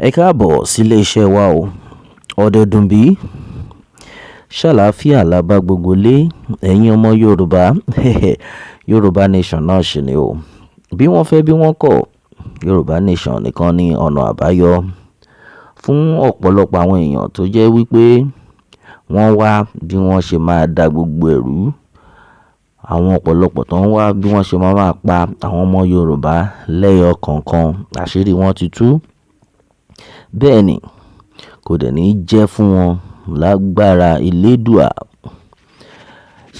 Ẹ káàbọ̀ sílé iṣẹ́ wa o. Ọ̀dẹ̀ dùn bí, ṣàlàáfíà la bá gbogbo lé ẹ̀yin ọmọ Yorùbá. Yorùbá Nation náà ṣì ni o. Bí wọ́n fẹ́ bí wọ́n kọ̀, Yorùbá Nation nìkan ní ọ̀nà àbáyọ fún ọ̀pọ̀lọpọ̀ àwọn èèyàn tó jẹ́ wípé wọ́n wá bí wọ́n ṣe máa da gbogbo ẹ̀rú. Àwọn ọ̀pọ̀lọpọ̀ tó ń wá bí wọ́n ṣe máa máa pa àwọn ọmọ Yorùbá lẹ́yọ kọ̀ọ̀kan, àṣírí wọn ti tú. Bẹ́ẹ̀ ni, kò dẹ̀ ní jẹ́ fún wọn lágbára Elédùà.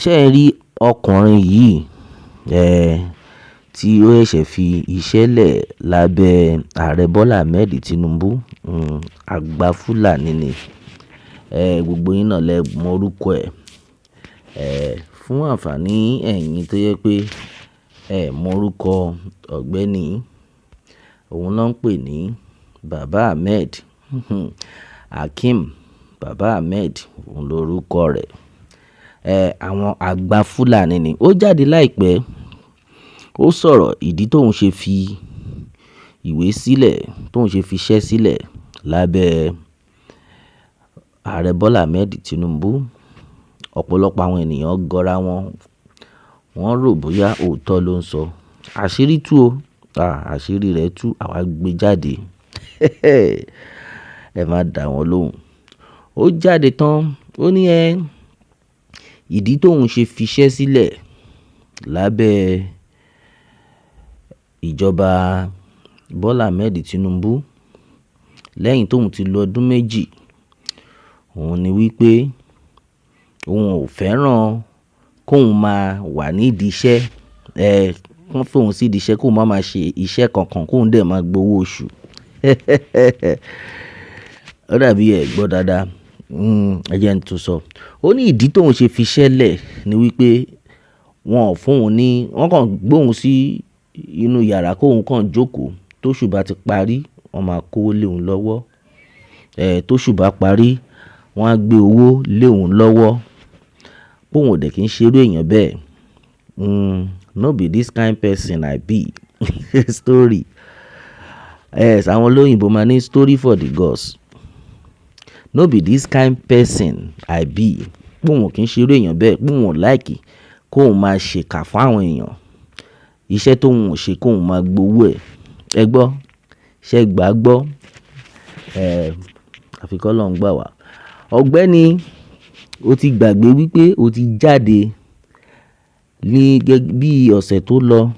Ṣé ẹ rí ọkùnrin yìí, tí ó ṣẹ̀ṣẹ̀ fi iṣẹ́ lẹ̀ lábẹ́ Ààrẹ Bọ́lá Ahmed Tinubu, àgbà Fúlàní ni. Gbogbo yín náà lẹ mọ orúkọ ẹ̀. Fún àǹfààní ẹ̀yin tó jẹ pé ẹ mọ orúkọ ọ̀gbẹ́ni, òun ló ń pè ní Baba Ahmed. Hakeem Baba Ahmed, òun lórúkọ rẹ̀. Àwọn àgbà Fúlàní ni. Ó jáde láìpẹ́, ó sọ̀rọ̀ ìdí tó ń ṣe fi ìwé sílẹ̀, tó ń ṣe fi iṣẹ́ sílẹ̀ lábẹ́ Ààrẹ Bọ́lá Ahmed Tinubu. Ọ̀pọ̀lọpọ̀ àwọn ènìyàn gọ́ra wọn, wọ́n rò bóyá òótọ́ ló ń sọ. Àṣírí tú o. Àṣírí rẹ̀ tú, àwa gbé jáde. Ẹ má dà wọ́n lóhùn. Ó jáde tán, ó ní ìdí tó ń ṣe fi iṣẹ́ sílẹ̀ lábẹ́ ìjọba Bọ́lá Ahmed Tinubu lẹ́yìn tóun ti lo ọdún 2, òun ni wípé òun ò fẹ́ràn kóun máa wà nídìí iṣẹ́, kán fóun sí ìdí iṣẹ́ kóun má máa ṣe iṣẹ́ kankan, kóun dẹ̀ máa gbowó oṣù. Ó dàbí ẹ gbọ́ dáadáa. Ẹ jẹ́ n tún sọ. Ó ní ìdí tóun ṣe fi iṣẹ́ lẹ̀ ni wípé wọ́n ò fún òun ní, wọ́n kàn gbé òun sí inú yàrá kóun kàn jókòó. Tóṣù bá ti parí, wọ́n máa kó owó lé òun lọ́wọ́. Tóṣù bá parí, wọ́n á gbé owó lé òun lọ́wọ́. Pé òun ò dẹ̀ kí ń ṣe irú èèyàn bẹ́ẹ̀. No be this kind person I be. Story. Yes, àwọn olóyìnbo máa ní story for the gods. No be this kind person I be. Pé òun ò kí ń ṣe irú èèyàn bẹ́ẹ̀, pé òun ò like kóun máa ṣe ìkà fún àwọn èèyàn. Iṣẹ́ tóun ò ṣe kóun máa gbowó ẹ̀. Ẹ gbọ́, ṣé ẹ gbà gbọ́? Àfi kí Ọlọ́run gbà wá. Ọ̀gbẹ́ni, o ti gbàgbé wípé o ti jáde ní bí ọ̀sẹ̀ tó lọ.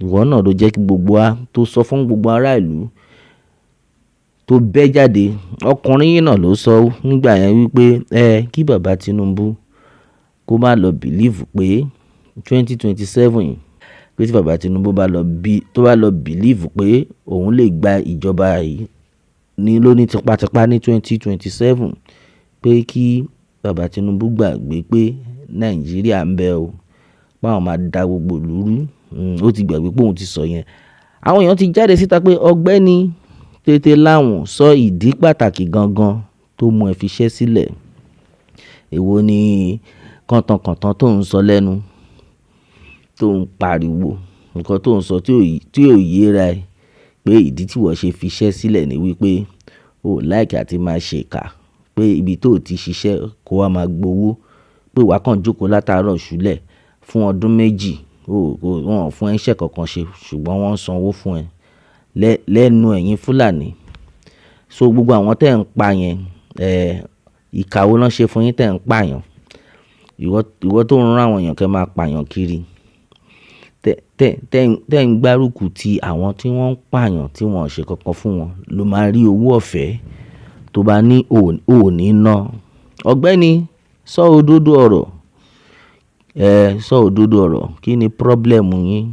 Ìwọ náà ló jẹ́ kí gbogbo wa tó sọ fún gbogbo ará ìlú tó bẹ́ jáde. Ọkùnrin yìí náà ló sọ nígbà yẹn wípé kí bàbá Tinubu kó má lọ believe pé 2027 yìí, pé tí bàbá Tinubu bá lọ bí, tó bá lọ believe pé òun lè gba ìjọba yìí ní lóní tipátipá ní 2027, pé kí bàbá Tinubu gbàgbé pé Nàìjíríà ń bẹ o, pé àwọn máa da gbogbo ìlú rú. Ó ti gbàgbé pé òun ti sọ yẹn. Àwọn èèyàn ti jáde síta pé ọ̀gbẹ́ni tètè láhùn sọ ìdí pàtàkì gangan tó mú ẹ fi iṣẹ́ sílẹ̀. Èwo ni kọ̀tànkọ̀tàn tó ń sọ lẹ́nu, tó ń pariwo, nǹkan tó ń sọ tí ò yéra ẹ pé ìdí tí ìwọ ṣe fi iṣẹ́ sílẹ̀ ni wípé o ò like àti máa ṣe ìkà, pé ibi tó ti ṣiṣẹ́ kó wá máa gbowó, pé wà kàn jókòó látàárọ̀ ṣúlẹ̀ fún ọdún 2, wọ́n ò fún ẹ iṣẹ́ kankan ṣe ṣùgbọ́n wọ́n ń san owó fún ẹ lẹ́nu ẹ̀yin Fúlàní. So gbogbo àwọn tí ẹ̀ ń pa yẹn, ìkà wo ló ń ṣe fún yín tí ẹ̀ ń pa yàn? Ìwọ tó ń rán àwọn èèyàn kí ẹ máa pa yàn kiri. Tẹ́ ń gbárùkù ti àwọn tí wọ́n ń pa yàn tí wọ́n ò ṣe kankan fún wọn ló máa rí owó ọ̀fẹ́ tó bá ní ò ní ná. Ọ̀gbẹ́ni, sọ òdodo ọ̀rọ̀. Sọ òdodo ọ̀rọ̀. Kí ni problem yín?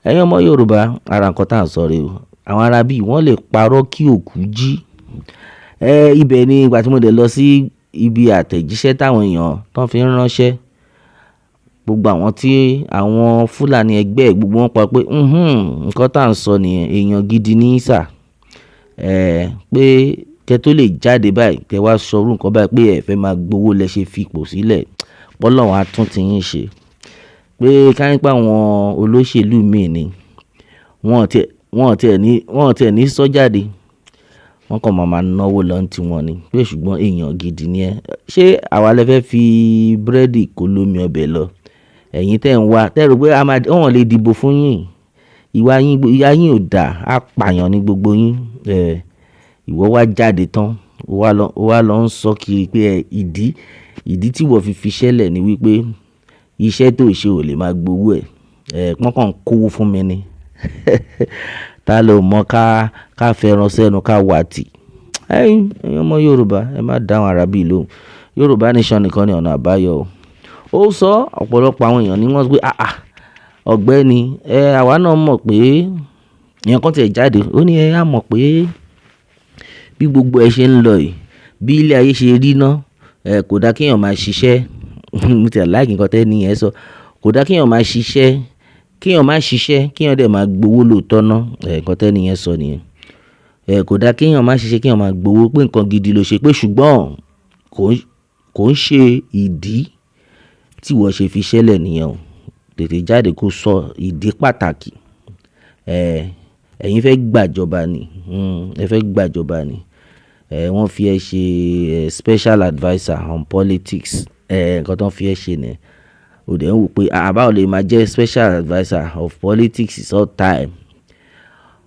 Ẹ̀yin ọmọ Yorùbá, ara nǹkan tí à ń sọ rè o. Àwọn ará bí wọ́n lè parọ́ kí òkú jí. Ibẹ̀ ni ìgbà tí mo dẹ̀ lọ sí ibi àtẹ̀jíṣẹ́ táwọn èèyàn tó fi ń ránṣẹ́. Gbogbo àwọn tí àwọn Fúlàní ẹgbẹ́ gbogbo wọn pa pé, "Nǹkan tí à ń sọ nìyẹn, èèyàn gidi ní sà." Pé kí ẹ tó lè jáde báyìí, kí ẹ wá sọ irú nǹkan báyìí pé ẹ fẹ́ máa gbowó lẹ ṣe fi ipò sílẹ̀. Pé Ọlọ́run á tún ti yín ṣe. Pé ká ní pé àwọn olóṣèlú mi ni, wọ́n ò tí ẹ ní sọ jáde. Wọ́n kàn máa máa náwó lọ ní tiwọn ni. Pé ṣùgbọ́n èèyàn gidi ni ẹ́. Ṣé àwa lẹ fẹ́ fi búrẹ́dì kó lómi ọbẹ̀ lọ? Ẹ̀yin tẹ́ ń wá, tẹ́ rò pé a máa, wọ́n ò lè dìbò fún yín. Ìwà yín, ìyà yín ò dá, apàyàn ni gbogbo yín. Ìwọ wá jáde tán, ó wá lọ ń sọ kiri pé ẹ ìdí, ìdí tí ìwọ fi fiṣẹ́ lẹ̀ ni wípé iṣẹ́ tó ṣe ò lè máa gbowó ẹ̀. Wọ́n kàn ń kówó fún mi ni. Ta ló mọ̀ ká, ká fẹ́ran sẹ́nu ká wà tì? Ẹ̀yin, ẹ̀yin ọmọ Yorùbá, ẹ má dá àwọn ará bí lóhùn. Yorùbá nation nìkan ni ọ̀nà àbáyọ o. Ó sọ ọ̀pọ̀lọpọ̀ àwọn èèyàn ní wọ́n sọ pé àáà, ọ̀gbẹ́ni, àwa náà mọ̀ pé èèyàn kan tí ẹ̀ jáde. Ó ní ẹ á mọ̀ pé bí gbogbo ẹ ṣe ń lọ yìí, bí ilé ayé ṣe rí ná, kò dá kí èèyàn máa ṣiṣẹ́. Mo ti ẹ̀ like nǹkan tí ẹni yẹn sọ. Kò dá kí èèyàn máa ṣiṣẹ́, kí èèyàn máa ṣiṣẹ́, kí èèyàn dẹ̀ máa gbowó lóòótọ́ ná. Nǹkan tí ẹni yẹn sọ nìyẹn. Kò dá kí èèyàn máa ṣiṣẹ́, kí èèyàn máa gbowó pé nǹkan gidi ló ṣe pé ṣùgbọ́n kò ń ṣe ìdí tí ìwọ ṣe fiṣẹ́ lẹ̀ nìyẹn o. Tètè jáde kó sọ ìdí pàtàkì. Ẹ̀yin fẹ́ gbàjọba ni. Ẹ fẹ́ gbàjọba ni. Wọ́n fi ẹ ṣe special adviser on politics. Nǹkan tí wọ́n fi ẹ ṣe nìyẹn. O dẹ̀ ń wò pé àá báwo lè máa jẹ́ special adviser of politics all time.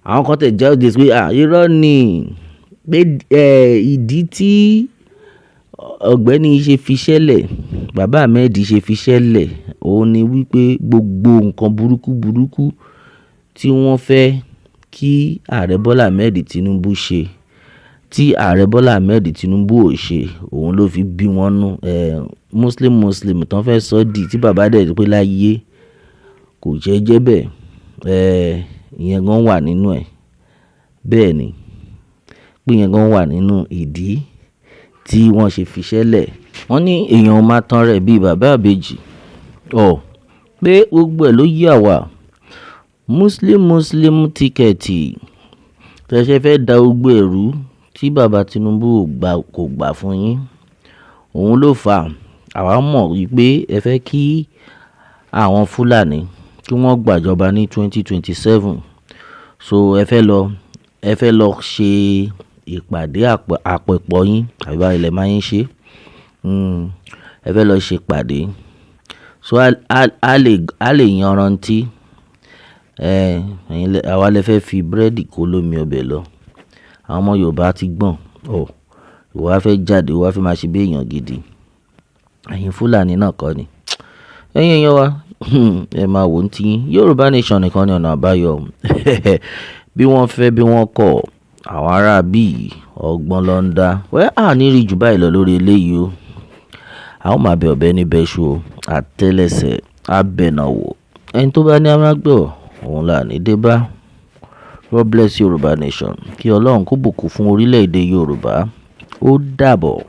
Àwọn kan tẹ̀ jáde pé à irọ́ ni. Pé ìdí tí ọ̀gbẹ́ni ṣe fiṣẹ́ lẹ̀, Bàbá Ahmed ṣe fiṣẹ́ lẹ̀, òun ni wípé gbogbo nǹkan burúkú burúkú tí wọ́n fẹ́ kí Ààrẹ Bọ́lá Ahmed Tinubu ṣe, tí Ààrẹ Bọ́lá Ahmed Tinubu ò ṣe, òun ló fi bí wọ́n nú. Muslim Muslim tó ń fẹ́ sọ di tí bàbá dẹ̀ rí pé láyé kò jẹ́ jẹ́ bẹ́ẹ̀. Ìyẹn gan wà nínú ẹ̀. Bẹ́ẹ̀ ni, pé ìyẹn gan wà nínú ìdí tí wọ́n ṣe fiṣẹ́ lẹ̀. Wọ́n ní èèyàn máa tán rẹ̀ bí bàbá ìbejì. Ọ̀, pé gbogbo ẹ̀ ló yé àwa. Muslim Muslim ticket tí ẹ ṣe fẹ́ da gbogbo ẹ̀rú tí bàbá Tinubu ò gbà, kò gbà fún yín. Òun ló fà. Àwa mọ̀ wípé ẹ fẹ́ kí àwọn Fúlàní kí wọ́n gbàjọba ní 2027. So ẹ fẹ́ lọ ṣe ìpàdé àpapọ̀ yín, àbí báwo lẹ máa ń ṣe. Ẹ fẹ́ lọ ṣe ìpàdé. So a lè yanrantí. Ẹ̀yin lẹ, àwa lẹ fẹ́ fi búrẹ́dì kó lómi ọbẹ̀ lọ. Àwọn ọmọ Yorùbá ti gbọ́n. Ọ̀, ìwọ á fẹ́ jáde, ìwọ á fẹ́ máa ṣe bí èèyàn gidi. Ẹ̀yin Fúlàní náà kọ́ ni. Ẹ̀yin èèyàn wa, ẹ máa wò ó tí yín. Yorùbá nation nìkan ni ọ̀nà àbáyọ. Bí wọ́n fẹ́ bí wọ́n kọ̀, àwọn ará bí ọgbọ́n ló ń dá. Well, a ní rí ju báyìí lọ lórí eléyìí o. A ó máa bẹ ọ̀bẹ ní bẹ́ṣu o. Àtẹ́lẹsẹ̀ á bẹ̀nà wò. Ẹni tó bá ní a máa gbọ́, òun là ní dé bá. God bless Yorùbá nation. Kí Ọlọ́run kó bùkún fún orílẹ̀ èdè Yorùbá. Ó dàbọ̀.